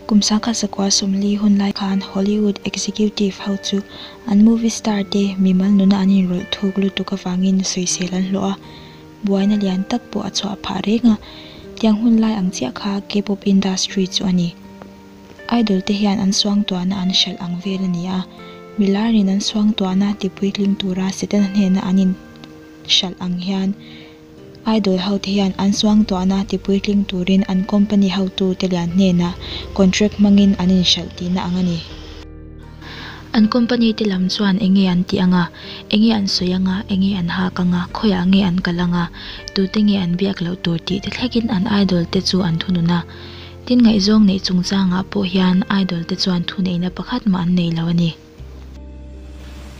Kum 1940 hun lai khan Hollywood executive ho chu an movie star te mimal nuna an inrawlh thuk lutuk avangin sawisel an hlawh a, buaina lian tak pawh a chhuah phah reng a, tiang hun lai ang chiah kha K-pop industry chu a ni. Idol te hian an suangtuahna an hralh ang vel a ni a, milarin an suangtuahna tipuitling tura Setana hnena an inhralh ang hian Idol ho te hian an suangtuahna tipuitling turin an company hotu te lian hnenah contract hmangin an inhralh tihna ang a ni. An company te lam chuan enge an tih anga, enge an sawi anga, enge an hak anga, khawiah nge an kal anga, tute nge an biak loh tur tih te thlekin an idol te chu an thunun a. Tin ngaihzawng neih chungchangah pawh hian idol te chuan thuneihna pakhat mah an nei lo a ni.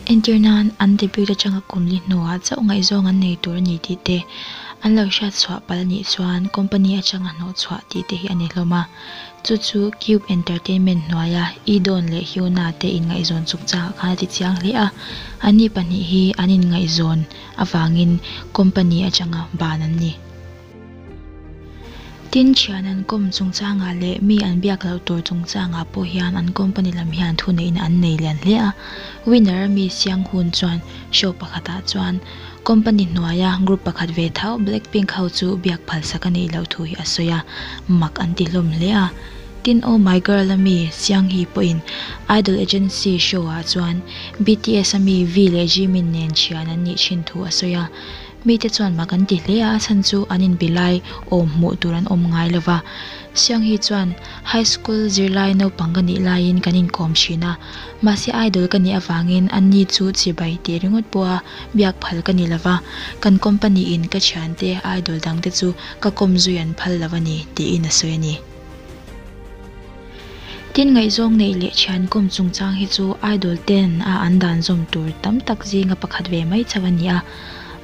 Entir nan, an debut atanga kum li hnuah chauh ngaihzawng an nei tur a ni tih te, an lo hriat chhuah palh a nih chuan company atanga hnawh chhuah tih te hi a ni hlawm a. Chu chu Cube Entertainment hnuaia Edon leh Hyuna te inngaihzawn chungchangah khan a ti chiang hle a, anni pahnih hi an inngaihzawn avangin company atanga ban an ni. Tin, thian an kawm chungchangah leh mi an biak loh tur chungchangah pawh hian an company lam hian thuneihna an nei lian hle a. Winner a mi Siang Hun chuan show pakhatah chuan company hnuaia group pakhat ve tho Blackpink ho chu biak phalsak a nih loh thu hi a sawi a, mak an ti hlawm hle a. Tin, Oh My Girl a mi Siang Hee pawhin Idol Agency show ah chuan BTS a mi V leh Jimin nen thian an nih thin thu a sawi a. Mite chuan mak an ti hle a, a chhan chu an inbe lai awm hmuh tur an awm ngai lo va. Sianghi chuan, High school zirlai naupang ka nih laiin kan inkawm thin a, mahse idol ka nih avangin anni chu chibai tih ringawt pawha biak phal ka ni lo va, kan company in ka thiante idol dangte chu ka kawm zui an phal lo a ni, tiin a sawi a ni. Tin ngaihzawng neih leh thian kawm chungchang hi chu idol ten a an dan zawm tur tam tak zinga pakhat ve mai chauh a ni a.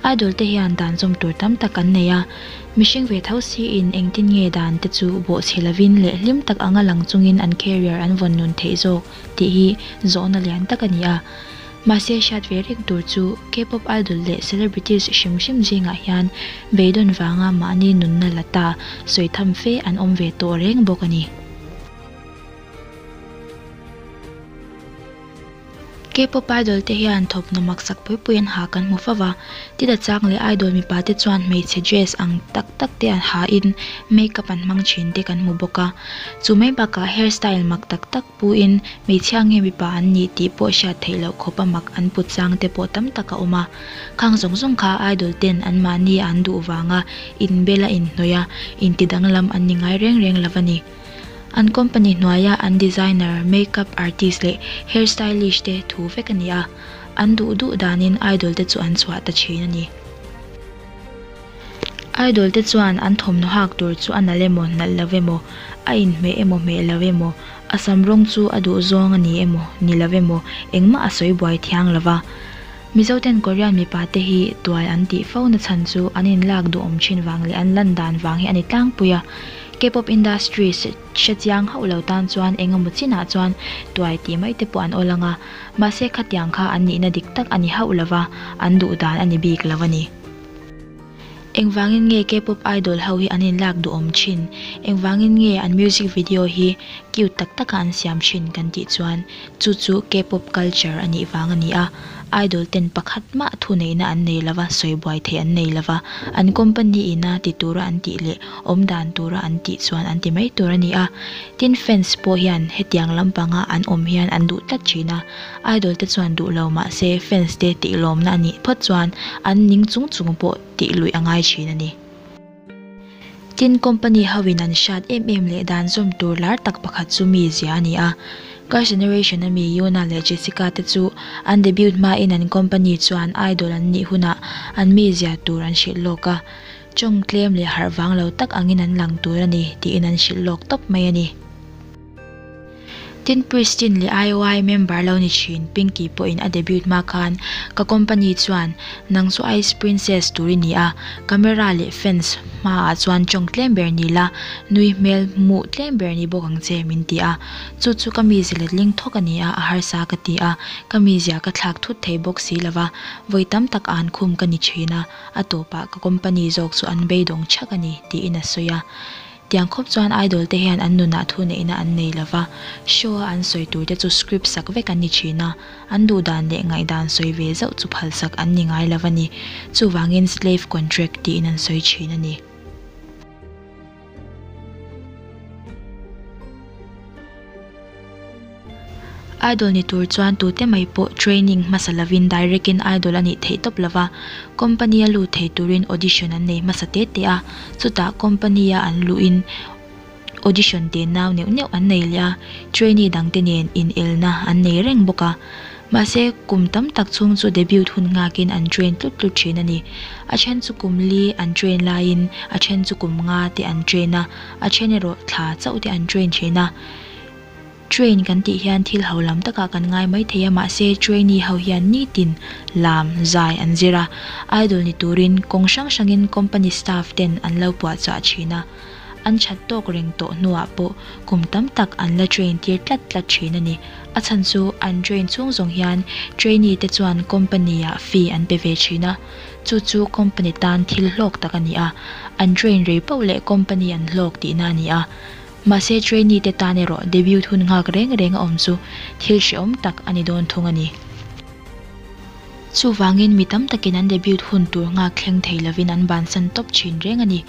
Idol te hian dan zawm tur tam tak an nei a, mihring ve tho siin engtin nge dan te chu bawhchhe lovin leh hlim tak anga lang chungin an career an vawn nun theih zawk tih hi zawhna lian tak a ni a. Mahse hriat ve reng tur chu K-pop idol leh celebrities hrim hrim zingah hian beidawn vanga mahni nunna la ta sawi tham fe an awm ve tawh reng bawk a ni. K-pop idol te hian thawmhnaw maksak pui pui an ha kan hmu fo va, tita chang leh idol mipa te chuan hmeichhe dress ang tak tak te an ha in makeup an hmang thin te kan hmu bawk a. Chu mai bakah hairstyle mak tak tak Pu in hmeichhia nge mipa an nih tih pawh hriat theih loh khawp a mak an put chang te pawh tam tak a awm a. Khang zawng zawng kha idol ten an mahni an duh vanga inbel a inhnawih a, inti danglam an ni ngai reng reng lo a ni. An company hnuaia an designer, makeup artist leh hair stylish te thu vek a ni a, an duh duh danin idol te chu an chhuah ta thin a ni. Idol te chuan an thawmhnaw hak tur chu a nalh emaw nalh lo emaw, a inhmeh emaw hmeh lo emaw, a sam rawng chu a duh zawng a ni emaw ni lo emaw engmah a sawi buai thiang lo va. Mizo ten Korean mipa te hi tuai an tih fo na chhan chu an inlak duhawm thin vang leh an lan dan vang hi a ni tlangpui a. K-pop industry hre chiang hauh lo tan chuan engemaw chinah chuan tuai tih mai te pawh an awl ang a, mahse khatiang kha an nihna dik tak a ni hauh lo va, an duh dan a ni bik lo a ni. Engvangin nge K-pop idol ho hi an inlak duhawm thin? Engvangin nge an music video hi cute tak taka an siam thin kan tih chuan chu chu K-pop culture a nih vang a ni a. Idol ten pakhat mah thuneihna an nei lova, sawi buai theih an nei lova, an company ina ti tura an tih leh awm dan tura an tih chuan an ti mai tur a ni a. Tin fans pawh hian hetiang lampanga an awm hian an duh tlat thin a. Idol te chuan duh lo mah se fans te tih lawmna a nih phawt chuan an ning chung chung pawh tih luih a ngai thin a ni. Tin company ho in an hriat em em leh dan zawm tur lar tak pakhat chu mi zia a ni a. Girls Generation a mi Yoona leh Jessica te chu an debut hma in an company chuan idol an nih hunah an mi zia tur an hrilh lawk a. Tawng tlem leh harh vang lo tak angin an lang tur a ni tiin an hrilh lawk tawp mai a ni. Tin Pristin leh IOI member lo ni thin Pinky pawhin a debut hma khan ka company chuan nang chu Ice Princess tur i ni a, camera leh fans hmaah chuan tawng tlem ber ni la, nui hmel hmuh tlem ber ni bawk ang che min ti a. Chu chu ka mizia letling thawk a ni a, a harsa ka ti a, ka mizia ka thlak thut thei bawk si lo va, vawi tam tak an khum ka ni thin a, a tawpah ka company zawk chu an beidawng chhak a ni tiin a sawi a. Tiang khawp chuan idol te hian an nunah thuneihna an nei lova, show a an sawi tur te chu script sak vek an ni thin a, an duhdan leh ngaihdan sawi ve zauh chu phalsak an ni ngai lova ni. Chuvangin slave contract tiin an sawi thin a ni. Idol ni tur chuan tute mai pawh training hmasa lovin direct in idol a nih theih tawp lova, company a lut thei turin audition an nei hmasa te te a, chutah company a an luhin audition te nau neuh neuh an nei leh a, trainee dangte nen inelna an nei reng bawk a. Mahse, kum tam tak chhung chu debut hun nghakin an train tlut tlut thin a ni. A then chu kum li an train laiin a then chu kum nga te an train a, a then erawh thla chauh te an train thin a. Train kan tih hian thil ho lam takah kan ngai mai thei a, mahse trainee ho hian nitin lam zai an zir a, idol ni turin kawng hrang hrangin company staff ten an lo puahchah thin a. An that tawk reng tawh hnuah pawh kum tam tak an la train tir tlat tlat thin a ni. A chhan chu an train chhung zawng hian trainee te chuan company ah fee an pe ve thin a, chu chu company tan thil hlawk tak a ni a, an train rei poh leh company an hlawk tihna a ni a. Mahse trainee te tan erawh debut hun nghak reng reng a awm chu thil hrehawm tak a ni dawn thung a ni. Chuvangin mi tam takin an debut hun tur nghak thleng thei lovin an bansan tawp thin reng a ni.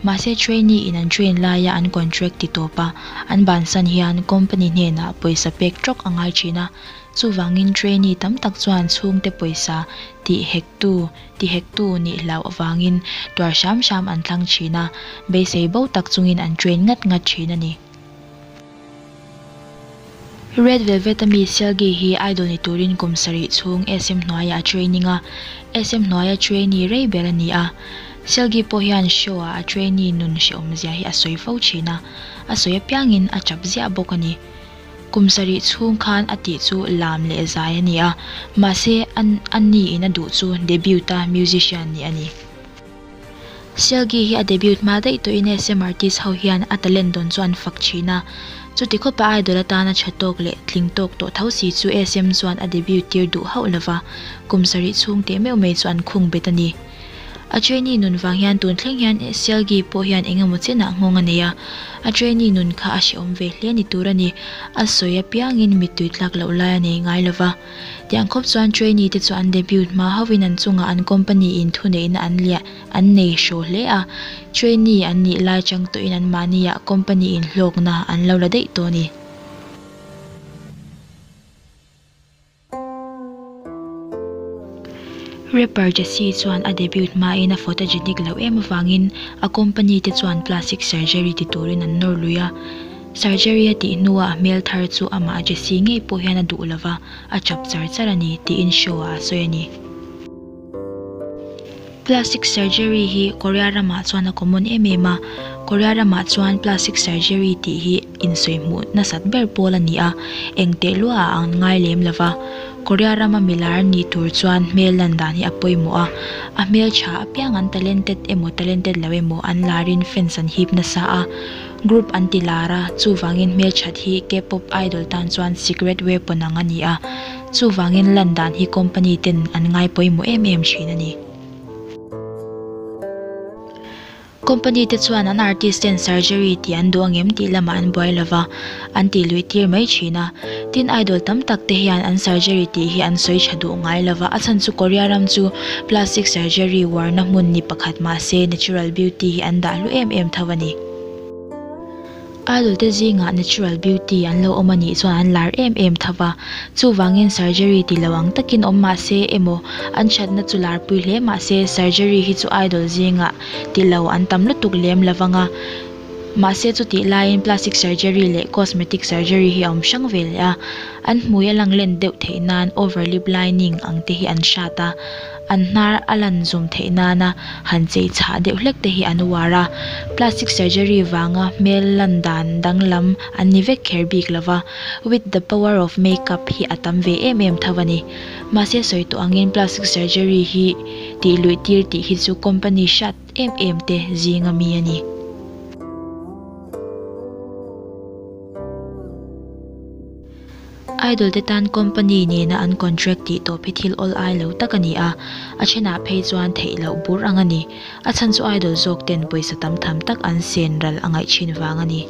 Mahse trainee in an train laia an contract ti tawp a, an bansan hian company hnenah pawisa pek tawk a ngai thin a. Chuvangin trainee tam tak chuan chhungte pawisa tih hektu ti hektu nih hlauh avangin tuar hram hram an thlang thin a, beisei bo tak chungin an train ngat ngat thin a ni. Red Velvet a mi Seulgi hi idol ni turin kum sarih chhung SM hnuaiah a training a, SM hnuaia trainee rei ber a ni a. Seulgi pawh hian show-ah a trainee nun hrehawmzia hi a sawi fo thin a, a sawi apiangin a tap ziah bawk a ni. Kum sarih chhung khan a tih chu lam leh zai a ni a, mahse a niin a duh chu debut-a musician nih a ni. Seulgi hi a debut hma daih tawhin SM artist ho hian a talent dawn chu an fak thin a, chuti khawpa idol atana tha tawk leh tling tawk tawh tho si chu SM chuan a debut tir duh hauh lova, kum sarih chhung teh meuh mai chu an khung bet a ni. A trainee nun vang hian tun thleng hian Seulgi pawh hian eng emaw chenah nghawng a nei a, a trainee nun kha a hrehawm ve hle ni tur a ni, a sawi apiangin mittui tlak loh lai a nei ngai lova. Tiang khawp chuan trainee te chu an debut hma hauhin an chungah an company in thuneihna an liah an nei hraw hle a, trainee an nih lai chang tawhin an mahniah company in hlawkna an lo la daih tawh a ni. Rapper Jessie chuan a debut hmain a photogenic loh em avangin a company te chuan plastic surgery ti turin an nawr lui a. Surgery a tih hnuah a hmel thar chu amah Jessie ngei pawh hian a duh lova, a chap char char a ni, tiin show-ah a sawi a ni. Plastic surgery hi Korea ramah chuan a common em em a, Korea ramah chuan plastic surgery tih hi insawi hmuh nasat ber pawl a ni a, eng teh luaah an ngai lem lova. Korea rama milar ni tur chuan hmel lan dan hi a pawimawh a, a hmel tha apiang an talented emaw talented lo emaw an larin fans an hip nasa a, Group an ti lar a, chuvangin hmelthat hi K-pop idol tan chuan secret weapon ang a ni a, chuvangin lan dan hi company ten an ngai pawimawh em em thin a ni. Company te chuan an artist ten surgery tih an duh angem tih lamah an buai lova, an tih luih tir mai thin a. Tin idol tam tak te hian an surgery tih hi an sawi tha duh ngai lova, a chhan chu Korea ram chu plastic surgery uarna hmun ni pakhat mahse natural beauty hi an dah hlu em em tho a ni. Idol te zingah natural beauty an lo awm a nih chuan an lar em em tho va, chuvangin surgery ti lo ang takin awm mahse emaw an thatna chu larpui hle mahse surgery hi chu idol zingah ti lo an tam lutuk lem lo vang a, mahse chutih laiin plastic surgery leh cosmetic surgery hi a awm hrang ve leh a, an hmui a lang len deuh theih nan over lip lining ang te hi an hrat a. An hnar a lan zum theih nana han chei chhah deuh hlek te hi an uar a, plastic surgery vanga hmel lan dan danglam an ni vek kher bik lova, with the power of makeup hi a tam ve em em tho a ni. Mahse sawi tawh angin plastic surgery hi tih luih tir tih hi chu company hrat em em te zinga mi a ni. Idol te tan company nena an contract tih tawp hi thil awl ai lo tak a ni a, a thenah phei chuan theih loh bur ang a ni. A chhan chu idol zawk ten pawisa tam tham tak an sen ral a ngaih thin vang a ni.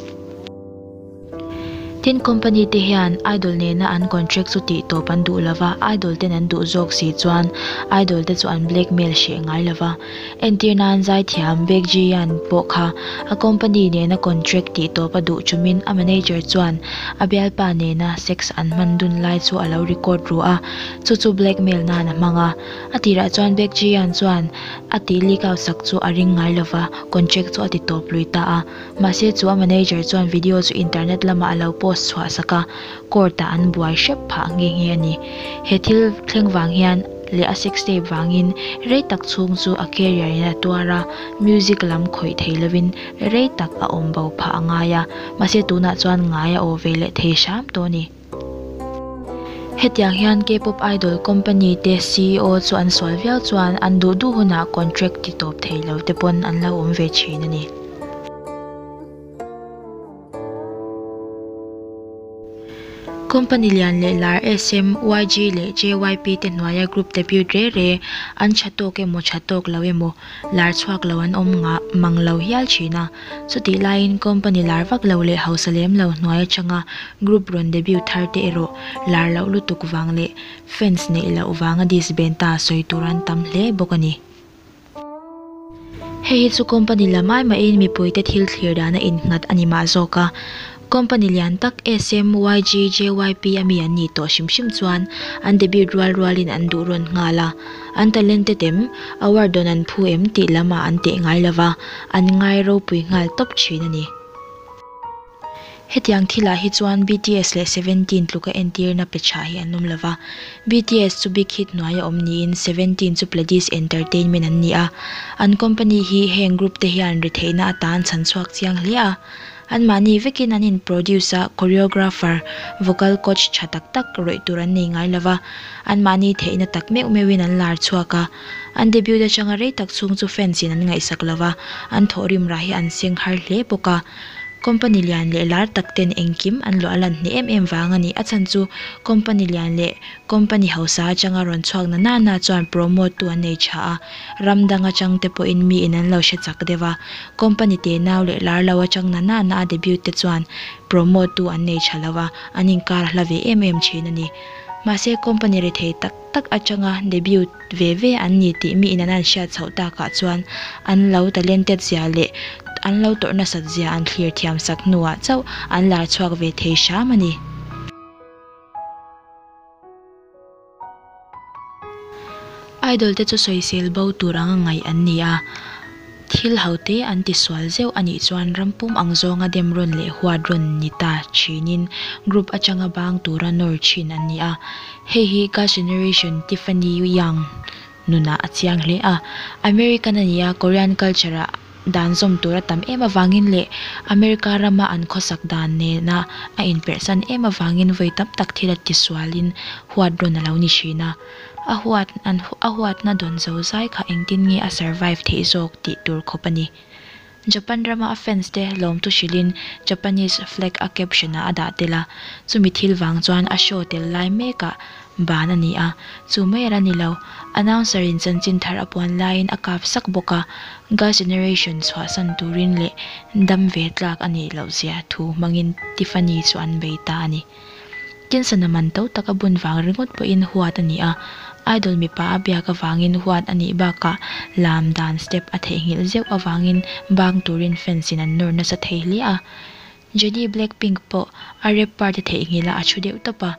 Tin, company te hian idol nena an contract chu tih tawp an duh lova, idol ten an duh zawk si chuan idol te chu an blackmail hreh ngai lova. Entir nan zaithiam Baek Ji-yeon pawh kha a company nena contract tih tawp a duh chumin a manager chuan a bialpa nena sex an hman dun lai chu a lo record ru a, chu chu blackmail nan a hmang a. A tirah chuan Baek Ji-yeon chuan a tih leak out sak chu a ring ngai lova, contract chu a ti tawp lui ta a. Mahse chu a manager chuan video chu internet lamah a lo post chhuah sak a, court ah an buai hrep phah nghe nghe a ni. He thil thleng vang hian leh a sex tape vangin rei tak chhung chu a career in a tuar a, music lam khawih thei lovin rei tak a awm bo phah a ngai a, mahse tunah chuan ngai a aw ve leh thei hram tawh a ni. Hetiang hian K-pop idol company te CEO chu an sual viau chuan an duh duh hunah contract ti tawp thei lo te pawn an lo awm ve thin a ni. Company lian leh lar SM, YG leh JYP te hnuaia group debut re re an tha tawk emaw tha tawk lo emaw lar chhuak lo an awm mang lo hial thin a. Chutih laiin company lar vak lo leh hausa lem lo hnuai atanga group rawn debut thar te erawh lar loh lutuk vang leh fans neih loh vanga disband ta sawi tur an tam hle bawk a ni. Hei hi chu company lam ai mahin mipuite thil thlir dana innghat a ni mah zawk a. Company lian tak SM, YG, JYP a mi an nih tawh hrim hrim chuan an debut rual rualin an duh rawn nghal a. An talented em, award dawn an phu em tih lamah an teh ngai lova, an ngai ropui nghal tawp thin a ni. Hetiang thilah hi chuan BTS leh Seventeen tluka entirna pe tha hi an awm lova. BTS chu Big Hit hnuaia awm niin Seventeen chu Pledis Entertainment an ni a. An company hi heng group te hian retheihna atan chhan chhuak chiang hle a. Anmahni vekin an in-produce a, choreographer, vocal coach tha tak tak rawih tur an nei ngai lova. Anmahni theihna tak meuh meuhin an lar chhuak a. An debut atanga rei tak chhung chu fans in an ngaihsak lova, an thawhrim rah hi an seng har hle bawk a. Company lian leh lar tak ten engkim an luah lan hneh em em vang a ni. A chhan chu company lian leh company hausa atanga rawn chhuak na na na chuan promote tu an nei tha a, ram dang atang te pawhin mi in an lo hre chak deuh a. Company te nau leh lar lo atang na na na a debut te chuan promote tu an nei tha lo a, an inkar a hla ve em em thin a ni. Mahse company rethei tak tak atanga debut ve ve an ni tih mi in an an hriat chhoh takah chuan an lo talented zia leh an lo tawrh nasat zia an thlir thiam sak hnuah chauh an lar chhuak ve thei hram a ni. Idol te chu sawisel bo tur anga ngaih an ni a. Thil hote an tisual zeuh a nih chuan ram pum ang zawnga dem rawn leh huat rawn ni ta thinin group atanga bang tura nawr thin an ni a. Hei hi Girls Generation Tiffany Young nunah a chiang hle a. American a ni a, Korean culture-ah dan zawm tur a tam em avangin leh America rama an khawsak dan nena a inperhsan em avangin vawi tam tak thil a tisualin huat rawn a lo ni thin a. A huat an a huatna dawn zo zai kha engtin nge a survive theih zawk tih tur khawp a ni. Japan rama a fans te lawmtu hrilhin Japanese flag a caption ah a dah tel a, chumi thil vang chuan a show tel lai mekah ban a ni a, chu mai a la ni lo. Announcer in chanchin thar a puan laiin a kap sak bawk a, Girls Generation chhuahsan turin leh dam ve tlak a nih loh zia thu hmangin Tiffany chu an bei ta a ni. Tin sana man to tak a bun vang ringawt pawhin huat a ni a, idol mipa a biak avangin huat a nih bakah lam dan step a theihnghilh zeuh avangin bang turin fans in an nawr nasa thei hle a. Jennie Blackpink pawh a rap part a theihnghilh a a thu deuh tawp a,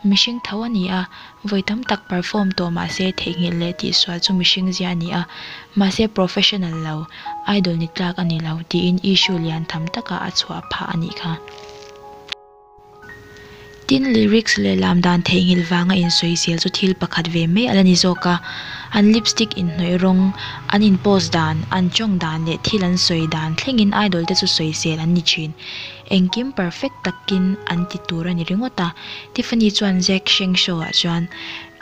mihring tho a ni a, vawi tam tak perform tawh mahse theihnghilh leh tihsual chu mihring zia a ni a, mahse professional lo, idol ni tlak a ni lo tiin issue lian tham takah a chhuah phah a nih kha. Tin, lyrics leh lam dan theihnghilh vanga insawisel chu thil pakhat ve mai a la ni zawk a. An lipstick inhnawih rawng, an inpost dan, an tawng dan leh thil an sawi dan thlengin idol te chu sawisel an ni thin. Engkim perfect takin an ti tur a ni ringawt a. Tiffany chuan Zac Sheng show ah chuan,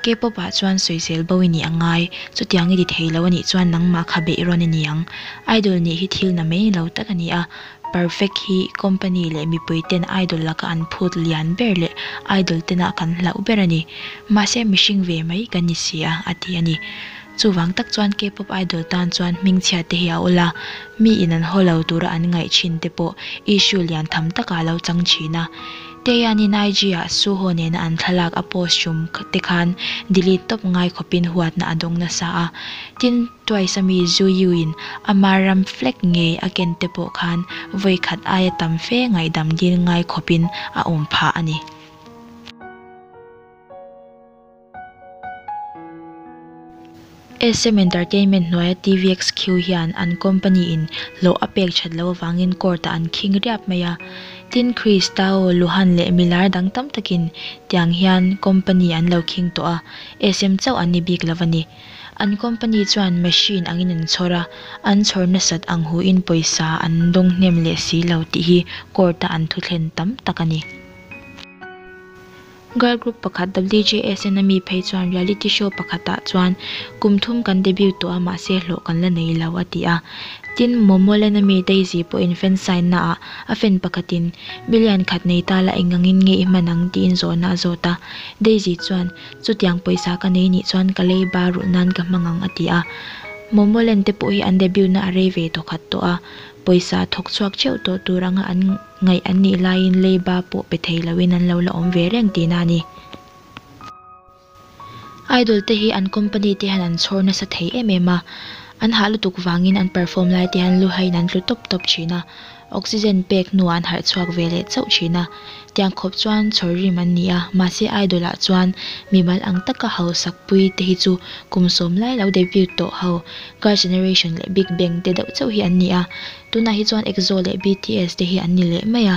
K-pop ah chuan sawisel bo i nih a ngai, chutiang i ti thei lo a nih chuan nangmah kha beih rawn i ni ang. Idol nih hi thil na mai lo tak a ni a. Perfect hi company leh mipui ten idol laka an phut lian ber leh idol tena kan hlauh ber a ni. Mahse mihring ve mai kan ni si a, a ti a ni. Chuvang tak chuan K-pop idol tan chuan hmingchhia te hi a awl a, mi in an haw lo tura an ngaih thin te pawh issue lian tham takah a lo chang thin a. Taeyeon-in IG-ah Suho nena an thlalak a post tum te khan delete tawp ngai khawpin huatna a dawng nasa a. Tin, Twice-a mi Tzuyu-in ama ram flag ngei a ken te pawh khan vawi khat aia tam fe ngaihdam dil ngai khawpin a awm phah a ni. SM Entertainment hnuaia TVXQ hian an company in hlawh a pek that loh avangin court ah an khing riap mai a. Tin, Chris Tao, Luhan leh milar dang tam takin tiang hian company an lo khing tawh a, SM chauh an ni bik lo a ni. An company chuan machine angin an chhawr a, an chhawr nasat ang huin pawisa an dawng hnem leh si lo tih hi court a an thuthlen tam tak a ni. Girl group pakhat WJSN a mi phei chuan reality show pakhatah chuan kum thum kan debut tawh a mahse hlawh kan la nei lo a ti a. Tin, Momoland a mi Daisy pawhin fan sign na ah a fan pakhatin million khat nei ta la engangin nge i hman ang tiin zawhna a zawt a. Daisy chuan chutiang pawisa ka nei nih chuan ka leiba rulh nan ka hmang ang a ti a. Momoland te pawh hi an debut na a rei ve tawkhat tawh a, pawisa thawk chhuak theuh tawh tur anga an Ngaih an nih laiin leiba pawh pe thei loin an lo la awm ve reng tihna a ni. Idol te hi an company te hian an chhawr nasa thei em em a, an hah lutuk vangin an perform lai te hian luhaiin an tlu tawp tawp thin a, oxygen pek hnuah an harh chhuak ve leh chauh thin a. Tiang khawp chuan chhawr rim an ni a, mahse idol ah chuan mimal ang taka hausak pui te hi chu kum sawm lai lo debut tawh ho, Girls Generation leh Big Bang te deuh chauh hi an ni a. Tunah hi chuan EXO leh BTS te hi an ni leh mai a,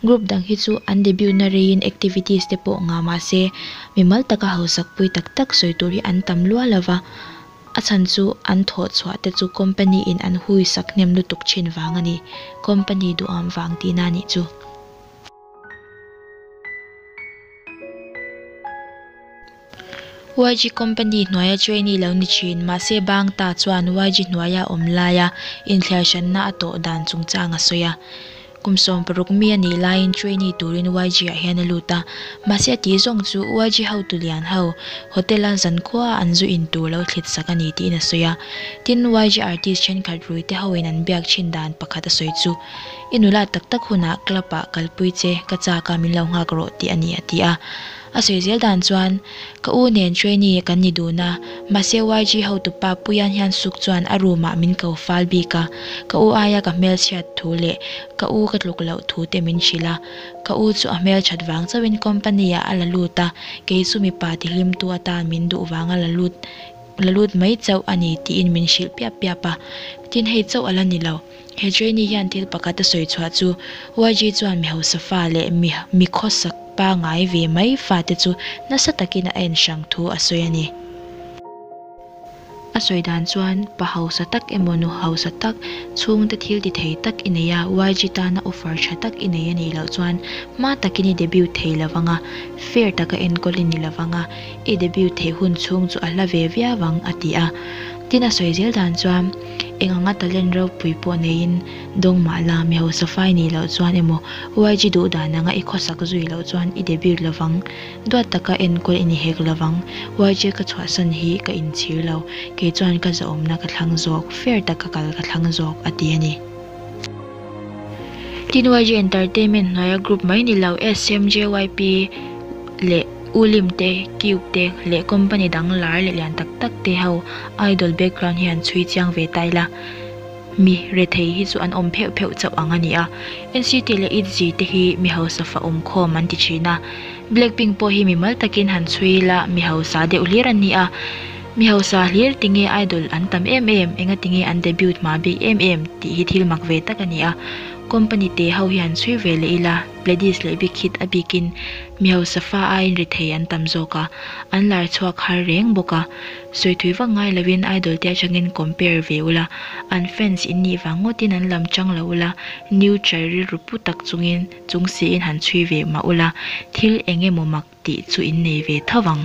group dang hi chu an debut na reiin activities te pawh ngah mah se mimal taka hausak pui tak tak sawi tur hi an tam lua lo va, a chhan chu an thawh chhuah te chu company in an hui sak hnem lutuk thin vang a ni, company duham vang tihna a nih chu. YG company hnuaia trainee lo ni thin mahse bang ta chuan YG hnuaia awm laia inthliar hranna a tawh dan chungchang a sawi a. Kum 16 mi a nih laiin trainee turin YG ah hian a lut a, mahse a tih zawng chu YG hotu lian ho hotel a zankhua an zu in tur lo thlit sak a ni tiin a sawi a. Tin, YG artist thenkhat rui te hoin an biak thin dan pakhat a sawi chu I nula tak tak hunah club ah kalpui che ka chak a min lo nghak rawh tih a ni a ti a. A sawi zel dan chuan, Ka u nen trainee kan ni dun a, mahse YG hotupa Puian hian suk chuan a room ah min ko fal bik a, ka u aia ka hmelchhiat thu leh ka u ka tluk loh thu te min hrilh a, ka u chu a hmelthat vang chauhin company ah a la lut a, kei chu mipa tihlimtu atan min duh vang a la lut la lut mai chauh a ni tiin min hrilh piap piap a, tin hei chauh a la ni lo. He trainee hian thil pakhat a sawi chhuah chu YG chuan mi hausa fa leh mi mi khawsak pangai ve mai fate chu nasa takin a en hrang thu a sawi a ni. A sawi dan chuan pa hausa tak emaw nu hausa tak chhungte thil ti thei tak i nei a, YG tana offer tha tak i nei a nih loh chuan hma takin i debut thei lo vang a, fair taka enkawl i ni lo vang a, i debut theih hun chhung chu a hla ve viau ang a ti a. Tin a sawi zel dan chuan eng anga talent ropui pawh neiin dawng mah la mi hausa fai nih loh chuan emaw YG duh dan anga i khawsak zui loh chuan i debut lovang, duat taka enkawl i ni hek lovang, YG ka chhuahsan hi ka inchhir lo, kei chuan ka zahawmna ka thlang zawk, fair taka kal ka thlang zawk a ti a ni. Tin YG Entertainment hnuaia group mai ni lo SMJYP leh Ulim te, Cube te leh company dang lar leh lian tak tak te ho idol background hi han chhui chiang ve ta ila, mi rethei hi chu an awm pheuh pheuh chauh ang a ni a. NCT leh ITZY te hi mi hausa fa awm khawm an ti thin a. Blackpink pawh hi mimal takin han chhui ila mi hausa deuh hlir an ni a. Mi hausa hlir tinge idol an tam em em, enga tinge an debut hma bik em em tih hi thil mak ve tak a ni a. Company te ho hi han chhui ve leh ila. Pledis leh Big Hit a bikin mi hausa fa aiin rethei an tam zawk a, an lar chhuak har reng bawk a. Sawi thui vak ngai lovin idol te atangin compare ve ula, an fans in nih vang ngawtin an lam chang lo ula, neutral rilru pu tak chungin chung siin han chhui ve mah ula, thil eng emaw mak tih chu in nei ve tho vang.